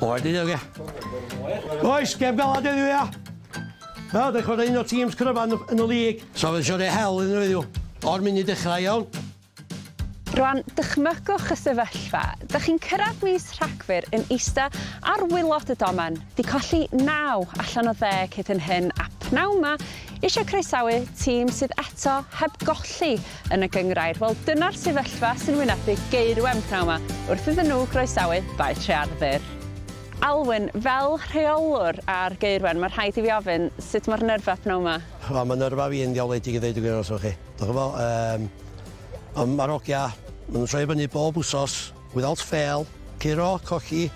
Oer di oge. Oes, gem galad heddiw ia. Wel, dwi'n chwarae un o'r teams cryfa yn, yn y lig. So fe eisiau rhoi hel iddyn nhw heddiw. O'r munud dechrau, iawn. Rwan, dychmygwch y sefyllfa. Dych chi'n cyrraedd mis Rhagfyr yn ista ar wylod y domen, 'di colli naw allan o ddeg hyd yn hyn a pnawn 'ma eisiau croesawu tîm sydd eto heb golli yn y gynghrair. Wel, dyna'r sefyllfa sy'n wynebu Gaerwen pnawn 'ma wrth iddyn nhw groesawu Bae Trearddur. Alwyn, fel rheolwr ar Gaerwen, mae rhaid i fi ofyn, sut mae'r nyrfa pnawn 'ma? Wel, mae nyrfa fi yn ddiawledig i ddeud y gwir wrthoch chi. Dych chi'n gwbod, yym, ond mae'r hogia, maen nhw'n troi fyny bob wsos, without fail, curo, colli,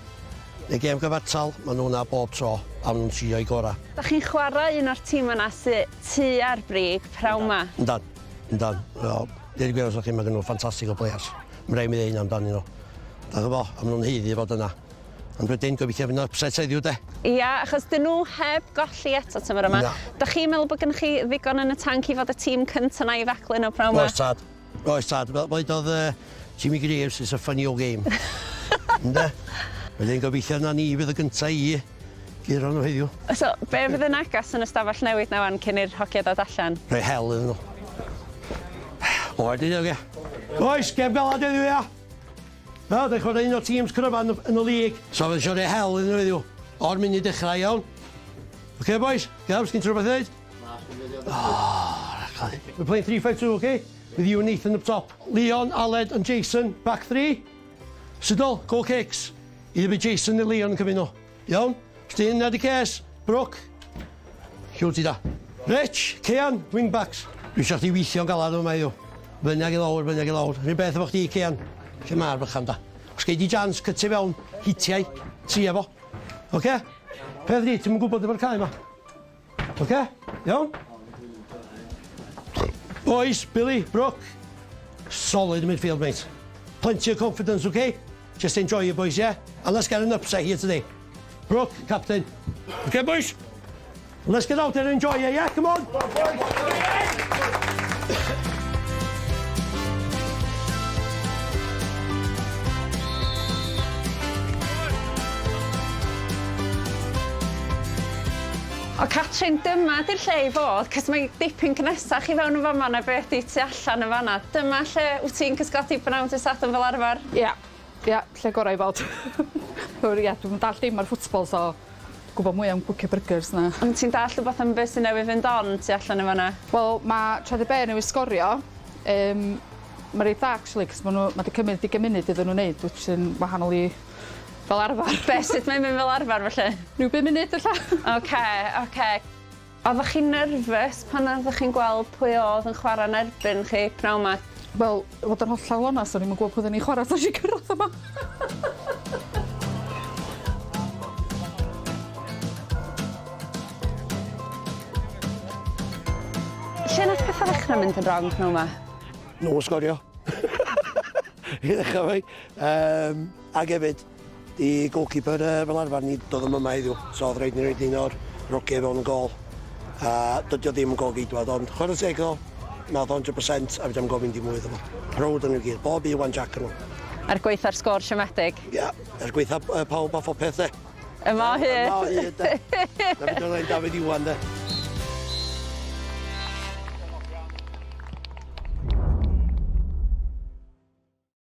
neu gêm gyfartal, maen nhw 'na bob tro, a maen nhw'n trio eu gorau. Dach chi'n chwarae un o'r tîmau 'na sy tua'r brig pnawn 'ma? Yndan, yndan. Wel, deud y gwir wrthoch chi, mae gen nhw ffantastig o players. Mae'n rhaid i mi ddeud hynna amdanyn nhw. Dach chi'n gwbod, a maen nhw'n haeddu fod yna. Ond wedyn, gobeithio fydd 'na upset heddiw de. Ia, achos 'dyn nhw heb golli eto tymor yma. Na. Dach chi'n meddwl bod gennych chi ddigon yn y tanc i fod y tîm cynta 'na i faglu nhw pnawn 'ma? Oes tad. Oes tad. Fel deudodd uh, Jimmy Greaves, it's a funny old game. Ynde? Wedyn gobeithio na ni fydd y gynta i guro nhw heddiw. So, be fydd y neges yn y stafell newid 'na wan cyn i'r hogia ddod allan? Rhoi hel iddyn nhw. Oed i oge. Oes, gem galad heddiw ia. Wel, dwi'n chwarae un o'r teams cryfa yn, yn y lig. So fe eisiau rhoi hel iddyn nhw heddiw. O'r munud dechrau, iawn. Oce, okay, boys? Gabs, gen ti rhywbeth i ddweud? Na, dwi'n Oh, We're playing 3-5-2, okay? With you and Nathan up top. Leon, Aled and Jason, back three. Sidol, goal kicks. Either be Jason neu Leon yn cymryd nhw. Iawn? Os di hynna di ces, Brooke. Lle ti da? Rich, Cian, wing backs. Dwi eisiau chdi weithio'n galad yma heddiw. Fyny ag i lawr, fyny ag i lawr. Rhyn beth efo chdi, Cian. Lle mae'r bychan da? Os gei di jans, cytu fewn, hitiau, tria fo. Oce? Peth di, ti'n gwybod efo'r cae yma. Oce? Iawn? Boys, Billy, Brooke. Solid midfield, mate. Plenty of confidence, okay? Just enjoy it, boys, yeah? And let's get an upset here today. Brooke, captain. Okay, boys? Let's get out there and enjoy it, yeah? Come on! O Catrin, dyma 'di'r lle i fod, 'cos mae dipyn cynhesach i fewn yn fama na be' ydi tu allan yn fan 'na. Dyma lle wt ti'n cysgodi p'nawn dy Sadwrn fel arfar? Ia. Ia, lle gorau i fod. Wel ia, dwi'm yn dallt dim ar football so gwbo mwy am cwcio byrgyrs na... Ond ti'n dallt wbath am be' sy newydd fynd on tu allan yn fan 'na? Wel ma' Tredu Bay newydd sgorio yym ma' reit dda actually 'c'os ma' n'w ma' 'di cymryd ugen munud iddyn n'w neud which yn wahanol i fel arfar. Be' sut mae'n mynd fel arfar felly? Rhyw bum munud ella. Oce oce. Oddach chi'n nervous pan oeddech chi'n gweld pwy o'dd yn chwara'n erbyn chi pnawn 'ma? Wel, i fod yn hollol onast o'n i'm yn gwbo pwy odden ni'n chwara tan nesh i cyrradd yma. Lle nath petha ddechra mynd yn rong pnawn 'ma? Nhw sgorio. I ddechrau efo'i. Yym ag hefyd di goalkeeper uh, fel arfer ni doedd ddim yma heddiw. So oedd rhaid ni roid un o'r rogiau fewn y gol. A dydy o ddim yn gol geidwad ond chwarae teg iddo. Nath 100% a fedra i'm gofyn dim mwy iddo fo. Proud o'n nhw gyd. Bob un wan jack yn nhw. Er gwaetha'r sgôr siomedig. Ia, er gwaetha uh, pawb a phopeth de. Yma o hyd. Yma o hyd de. Na beth oedd Dafydd Iwan de.